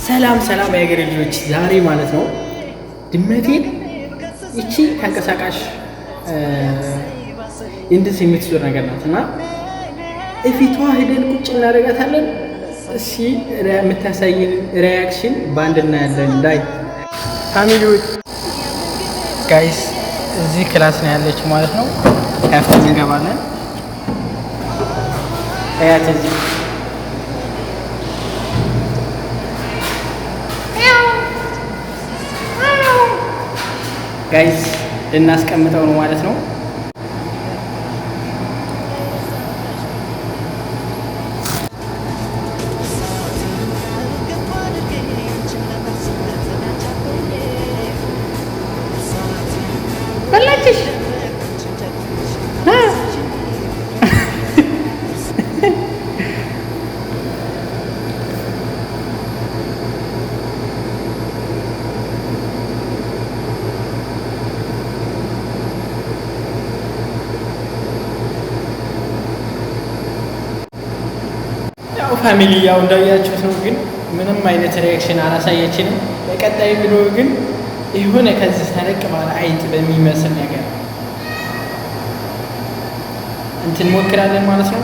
ሰላም ሰላም የሀገሬ ልጆች፣ ዛሬ ማለት ነው ድመቴን ይቺ ተንቀሳቃሽ እንደዚህ የምትዞር ነገር ናት እና እፊቷ ሄደን ቁጭ እናደርጋታለን። እሺ የምታሳይን reaction በአንድ እናያለን። ዳይ family ዎች guys እዚህ class ነው ያለችው ማለት ነው። ከፍተን እንገባለን። እያት እዚህ guys ልናስቀምጠው ነው ማለት ነው። በላችሽ። ያው family ያው እንዳያችሁት ነው፣ ግን ምንም አይነት reaction አላሳየችንም። በቀጣይ ቪዲዮ ግን የሆነ ከዚህ ተለቅ ባለ አይጥ በሚመስል ነገር እንትን ሞክራለን ማለት ነው።